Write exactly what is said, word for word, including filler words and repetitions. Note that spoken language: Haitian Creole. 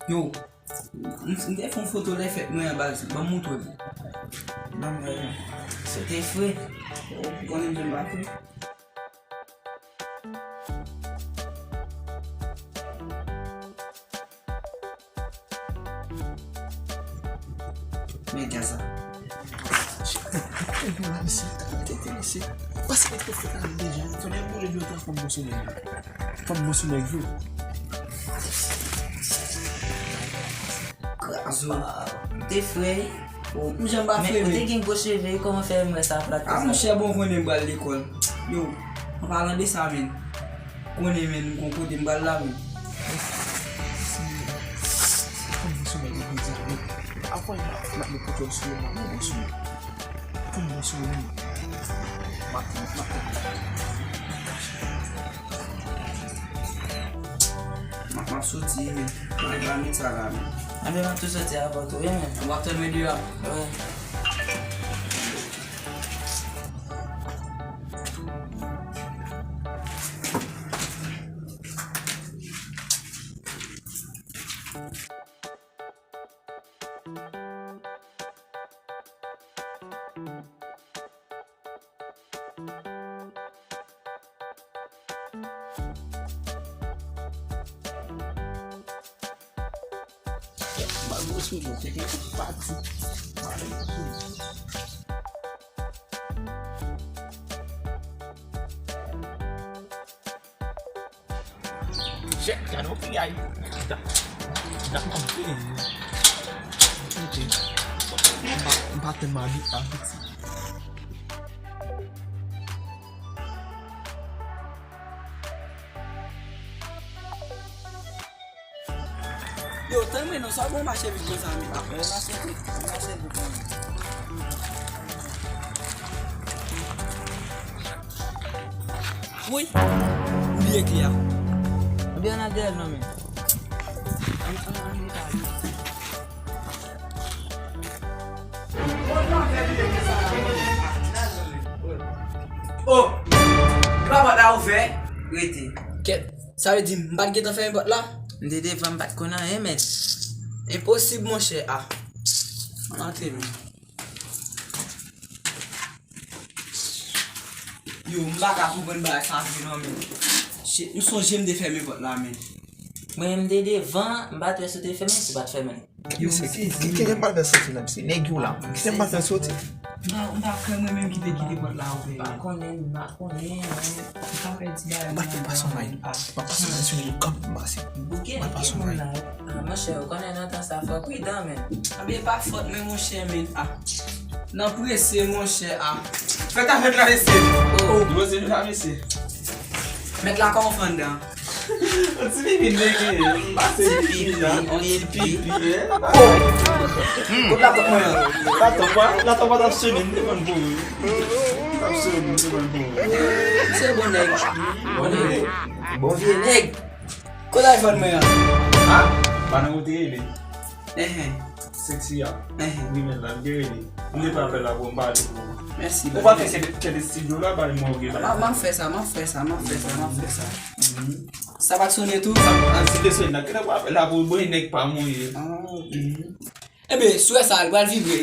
Yo, m, m te fè yon foto lè fèt mwen an baz, ban m montre w. Ban m wè. Sa te fre. Ou konnen m te ba fre. Men gaz la. Tete, mesye. Pase met pou fèt la deja. Fè m boule dlo tan, fè m bon sou nèg yo. Fè m bon sou nèg yo. Krazo. Te fre. M janm pa fre, men ou te gen gwo cheve, kòman fè m wè sa plat konsa? A, monchè, bon, konnen m pral lekòl. Yo, an palan de sa, men. Konnen, men, m gon kote m pral la, men. Kòm m sou mwen, m di, men, avan m ap met kontwòl sou yo, m ap bon sou yo. Kòm m bon sou yo, men. M ap, m ap, m ap, m ap soti, men. M ap met sa la, men. Anben, m ap tou soti avè w tou, wi, men. W ap tann mwen deyò a? Wi. Jèt, gade yon piyay. Da, da, m ap veye. Ok. M pa, m pa tèlman abi-, abitye. Yo, tann mwen non, sa w bon mache vit konsa, men. Apre, mache vit, mache vit, men. Woy! M bliye kle a. Oubyen nan dèyè l non, men. An, an, an, li pa vit. Oh! Epa pòt la ouvè? Rete. Kèt, sa vle di m pa t gentan fèmen pòt la? M te devan, m pa t konn anyen, men. Enposib, monchè, a. Ann antre, men. Yo, m pa ka konprann bagay sa vre non, men. Shit, m sonje m te fèmen pòt la, men. Mwen menm m te devan, m pa t wè si w te fèmen, si w pa t fèmen. Yo, m sezi. Kite m pa fè soti la, mesye. Nèg yo la. Kite m pa fè soti. M pa, m pa kwè mwen menm ki te kite pòt la ouvè. M pa konnen, m pa konnen, men. M pa fè ti bagay. M pa fè pa son may. M pa fè pa son may, sou yo kòb m pase. M pa fè pa son may. Ah, monchè, ou konnen nan tan sa, fò pridan, men. Anben, pa fòt mwen, monchè, men. Ah. Nan prese, monchè, ah. Fè ta fèt la, mesye. Oh. Poze nou la, mesye. Mèt la, kòman fè anndan? On ti pipi nèg li ye. Pase pipi la, on ti pipi. Oh. Kot latanp mwen an? Latanp pa, latanp pa t ap sone, m te konn pou ou. T ap sone, m te konn pou ou. Se bon nèg. Bon nèg. Bon vye nèg. Kot iPhone mwen an? Ha? Pa nan ou te rele? Enhen. Sexy a. Enhen. Wi, men la, m te rele. M te fè apèl la pou m pale pou ou. Mèsi. Ou pa fè kèt, kèt estidyo la, bay mwen ou gen la. M ap fè sa, m ap fè sa, m ap fè sa, m ap fè sa. Mhm. Sa pa t sone tou? Sa, sa, si te sone la, kèt ap apèl la pou mwen, nèg pa mwen ye. Ah. Mhm. Enben, si w wè sa, l pral vibre.